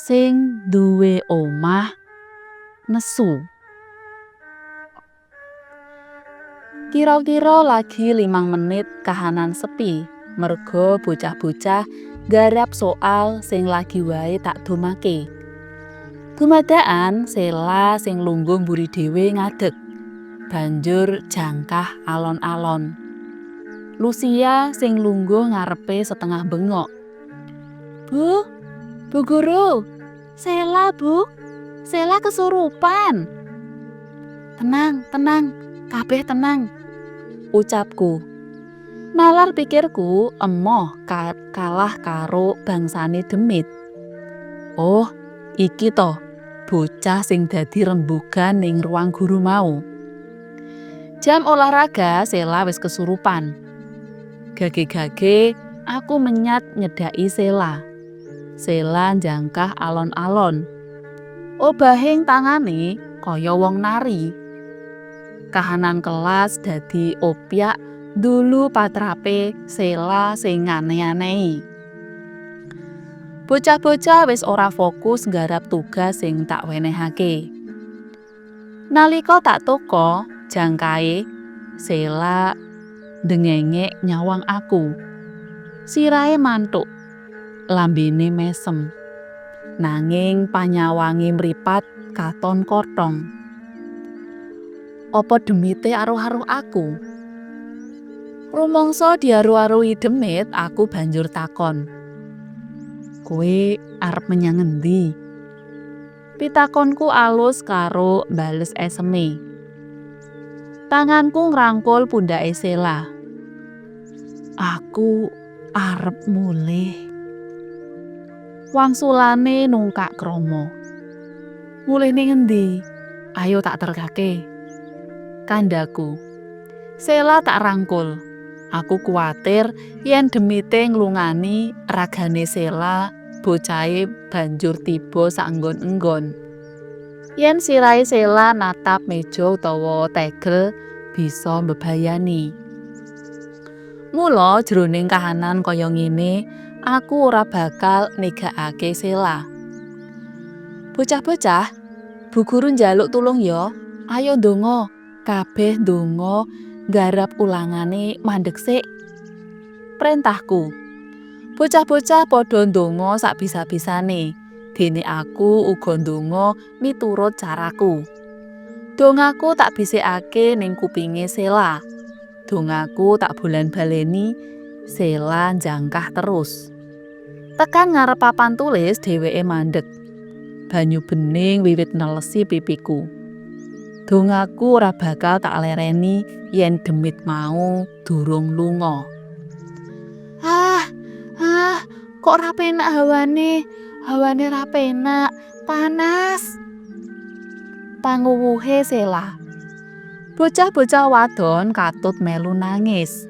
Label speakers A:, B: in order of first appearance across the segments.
A: Sing duwe omah nesu. Kira-kira lagi 5 menit kahanan sepi merga bocah-bocah nggarap soal sing lagi wae tak dumake. Dumadakan Sela sing lungguh mburi dhewe ngadeg. Banjur jangkah alon-alon. Lusia sing lungguh ngarepe setengah bengok. Bu, Bu Guru, Sela, Bu. Sela kesurupan. Tenang, tenang, kabeh tenang, ucapku. Nalar pikirku emoh kalah karo bangsane demit. Oh, iki to bocah sing dadi rembugan ning ruang guru mau. Jam olahraga Sela wis kesurupan. Gage-gage aku menyat nyedaki Sela. Sela njangkah alon-alon. Obahing tangane kaya wong nari. Kahanan kelas dadi opyak ndulu patrape Sela sing ngane-anehi. Bocah-bocah wis ora fokus nggarap tugas sing tak wenehake. Nalika tak toko jangkahe, Sela ndengengek nyawang aku. Sirahe manthuk, lambene mesem. Nanging panyawange mripat katon kothong. Apa demite aruh-aruh aku? Rumangsa diaruh-aruhi demit, aku banjur takon. Kowe arep menyang ngendi? Pitakonku alus karo bales eseme. Tanganku ngrangkul pundhake Sela. Aku arep mulih. Wangsulane nungkak krama. Mulih ning endi? Ayo tak terkake, kandhaku. Sela tak rangkul. Aku kuwatir yen demite nglungani ragane Sela, bocahe banjur tiba saenggon-enggon. Yen sirahe Sela natap meja utawa tegel bisa mbebayani. Mula jroning kahanan kaya ngene, aku ora bakal negakake Sela. Bocah-bocah, Bu Guru njaluk tulung ya. Ayo ndonga, kabeh ndonga nggarap ulangane mandeg sik, prentahku. Bocah-bocah padha ndonga sak bisa-bisane. Dene aku uga ndonga miturut caraku. Dongaku tak bisikake ning kupinge Sela. Dongaku tak bolan-baleni, Sela njangkah terus. Tekan ngarep papan tulis dheweke mandeg. Banyu bening wiwit nelesi pipiku. Dongaku ora bakal tak lereni yen demit mau durung lunga. Ah, ah, kok ora penak hawane? Hawane ora penak, panas. Panguwuhe Sela. Bocah-bocah wadon katut melu nangis.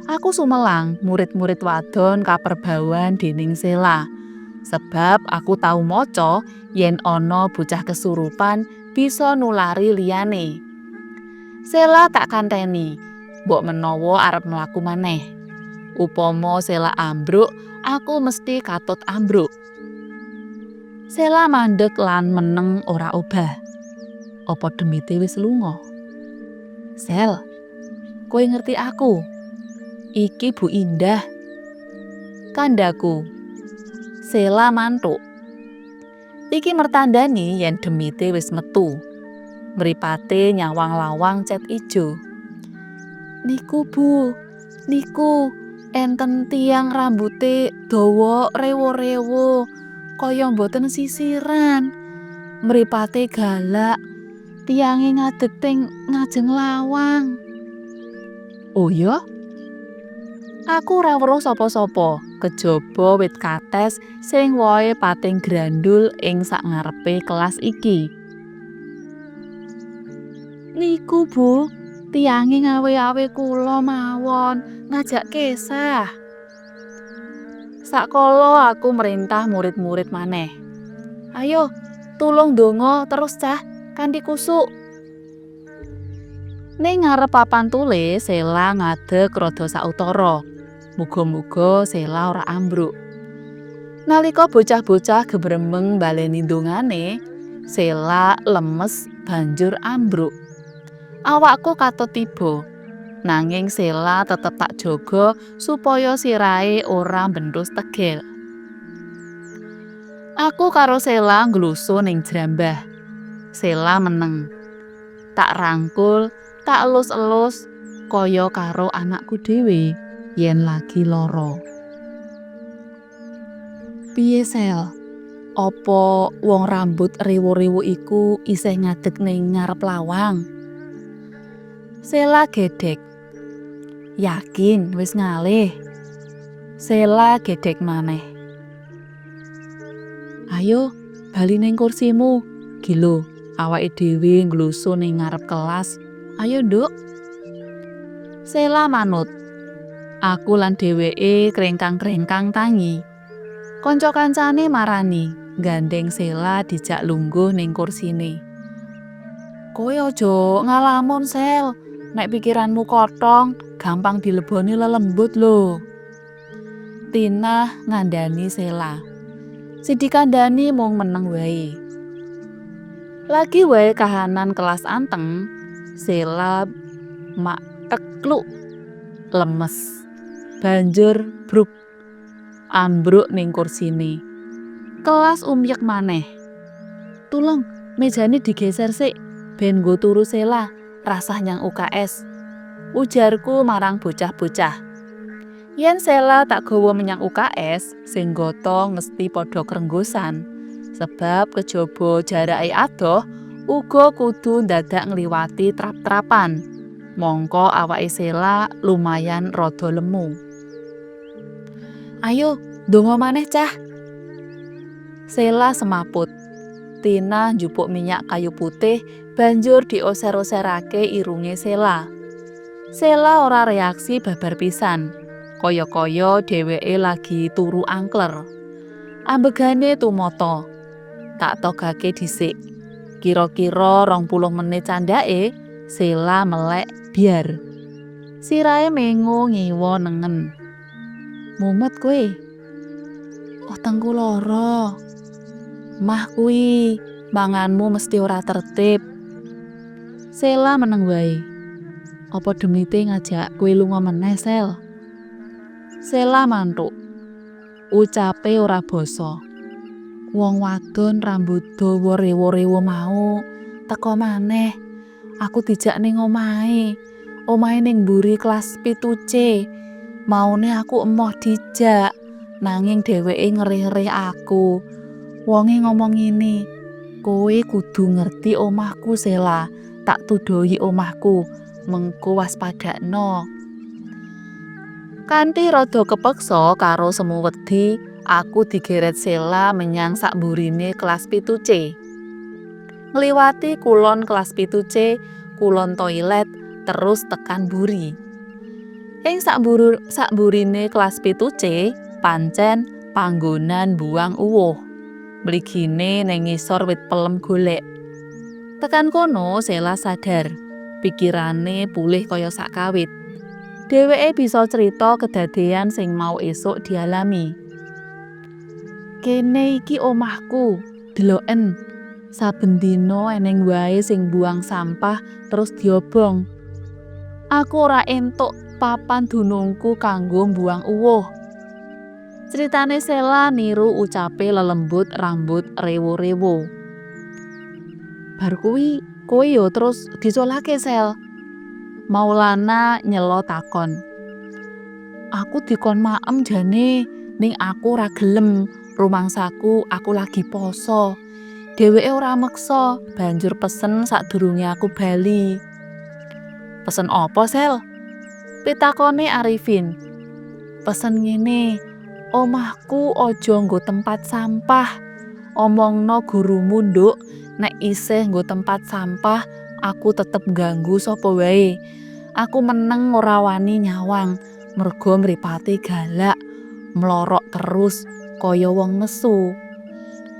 A: Aku sumelang murid-murid wadon kaperbawan dening Sela. Sebab aku tau maca yen ana bocah kesurupan bisa nulari liyane. Sela tak kanteni, mbok menawa arep mlaku maneh. Upama Sela ambruk, aku mesti katut ambruk. Sela mandeg lan meneng ora obah. Apa demite wis lunga? Sel, kowe ngerti aku? Iki Bu Indah, kandhaku. Sela manthuk. Iki mertandani yen demite wis metu. Mripate nyawang lawang cet ijo. Niku, Bu, niku enten tiyang rambute dawa rewo-rewo kaya mboten sisiran. Mripate galak, tiyange ngadeg teng ngajeng lawang. Oh ya? Aku ora weruh sapa-sapa, kejaba wit kates sing wohe pating grandul ing sangarepe kelas iki. Niku, Bu, tiyange ngawe-awe kula mawon, ngajak kesah. Sakala aku merintah murid-murid maneh. Ayo, tulung ndonga terus cah, kanthi kusuk. Ning ngarep papan tulis, Sela ngadeg rada sautara. Muga-muga Sela ora ambruk. Nalika bocah-bocah gebremeng baleni dongane, Sela lemes banjur ambruk. Awakku katut tiba. Nanging Sela tetep tak jaga supaya sirahe ora mbentus tegel. Aku karo Sela nglusuh ning jrambah. Sela meneng. Tak rangkul, tak elus-elus kaya karo anakku dhewe yen lagi lara. Piye, Sel? Apa wong rambut rewo-rewo iku isih ngadeg ning ngarep lawang? Sela gedhek. Yakin wis ngalih. Sela gedhek maneh. Ayo, bali ning kursimu. Gilo, awake dhewe nglusuh ning ngarep kelas. Ayo, Nduk. Sela manut. Aku lan dheweke krengkang-krengkang tangi. Kanca-kancane marani, gandeng Sela dijak lungguh ning kursine. Kowe aja ngalamun, Sel. Nek pikiranmu kotong, gampang dileboni lelembut lho. Tinah ngandani Sela. Sing dikandani mung meneng wae. Lagi wae kahanan kelas anteng, Sela mak tekluk lemes. Banjur bruk ambruk ning kursine. Kelas umyek maneh. Tulung, mejane digeser sik ben nggo turu Sela, rasah nyang UKS. Ujarku marang bocah-bocah. Yen Sela tak gawa menyang UKS, sing gotong mesti padha krenggosan. Sebab kejaba jarake adoh, uga kudu ndadak ngliwati trap-trapan. Mongko awake Sela lumayan rada lemu. Ayo, ndonga maneh, cah. Sela semaput. Tina njupuk minyak kayu putih banjur dioser-oserake irunge Sela. Sela ora reaksi babar pisan. Kaya-kaya dheweke lagi turu angkler. Ambegane tumata. Tak togake dhisik. Kira-kira 20 menit candhake, Sela melek biar. Sirahe mengo ngiwa nengen. Mumet kowe? Wetengku lara. Mah kuwi, manganmu mesti ora tertib. Sela meneng wae. Apa demite ngajak kowe lunga meneh, Sel? Sela manthuk. Ucape ora basa. Wong wadon rambut dawa rewo-rewo mau teka maneh. Aku dijak ning omahe. Omahe ning mburi kelas 7C. Maune aku emoh dijak, nanging dheweke ngerih-erih aku. Wonge ngomong ngene, "Kowe kudu ngerti omahku, Sela. Tak tuduhi omahku, mengko waspadakno." Kanthi rada kepeksa karo semu wedi, aku digeret Sela menyang sakmburine kelas 7C. Ngliwati kulon kelas 7C, kulon toilet, terus tekan mburi. Ing sakmburine kelas 7C, pancen panggonan buang uwuh. Mligine ning ngisor wit pelem golek. Tekan kono Sela sadar, pikirane pulih kaya sakawit. Dheweke bisa crita kedadean sing mau esuk dialami. Kene iki omahku, deloken. Saben dina eneng wae sing buang sampah terus diobong. Aku ora entuk papan dunungku kanggo mbuang uwuh. Critane Sela niru ucape lelembut rambut rewo-rewo. Bar kuwi kowe yo terus diculake, Sel. Maulana nyelo takon. Aku dikon maem jane, ning aku ora gelem. Rumangsaku aku lagi poso. Dheweke ora meksa, banjur pesen sadurunge aku bali. Pesen apa, Sel? Pitakone Arifin. Pesen ngene, omahku aja nggo tempat sampah. Omongno gurumu, Nduk, nek isih nggo tempat sampah, aku tetep ganggu sapa wae. Aku meneng ora wani nyawang, merga mripate galak, mlorok terus kaya wong nesu.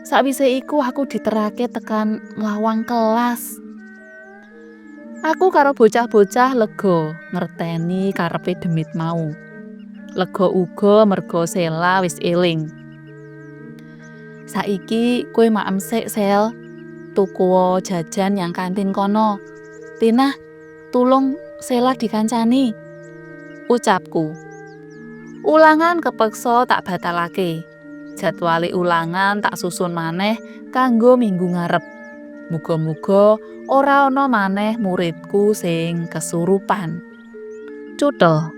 A: Sakwise iku aku diterake tekan lawang kelas. Aku karo bocah-bocah lega ngerteni karepe demit mau. Lega uga merga Sela wis eling. Saiki kowe maem sik, Sel. Tukuo jajan nyang kantin kono. Tinah, tulung Sela dikancani. Ucapku. Ulangan kepeksa tak batalake. Jadwale ulangan tak susun maneh kanggo minggu ngarep. Muga-muga ora ana maneh muridku sing kesurupan. Cuthel.